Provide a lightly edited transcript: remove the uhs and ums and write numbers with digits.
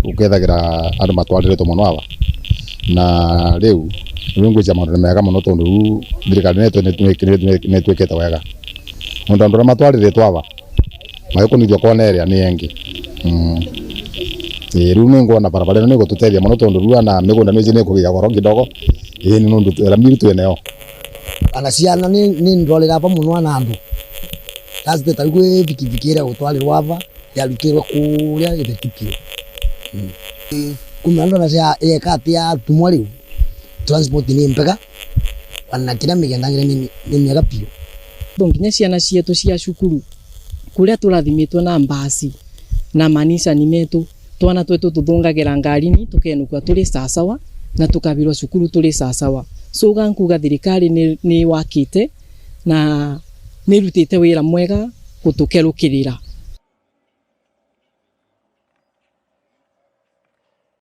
Ukethagira andu matwariritwo muno aba na riu riu ngwicia maundu ni mega muno tondu riu thirikari ni itwikite wega nondu andu aria matwariritwo aba magikunithio kona area ni engi. Ii riu ninguona barabara ino ni igututethia muno tondu riu ana migunda ni ni ikugia goro kidogo ii ni nondu rami riu twineo. Ana ciana ni ndwarire ava muno ana andu last ta riu kwi bikibiki iria gutwarirwa ava yarutirwe kuria Githitipio. Kumira andu cia yeka ati yatumwa riu transport ni mbega ona kiria migendagire ni miega piu. Nginya ciana cietu cia cukuru kuria turathimitwe na mbasi na manisani metu twana twetu tuthungagira ngarini tukenukua turi sasawa na tukabirwa cukuru turi sasawa. So uga nkuga thirikari ni wakite na ni rutite wira mwega gutukerukirira.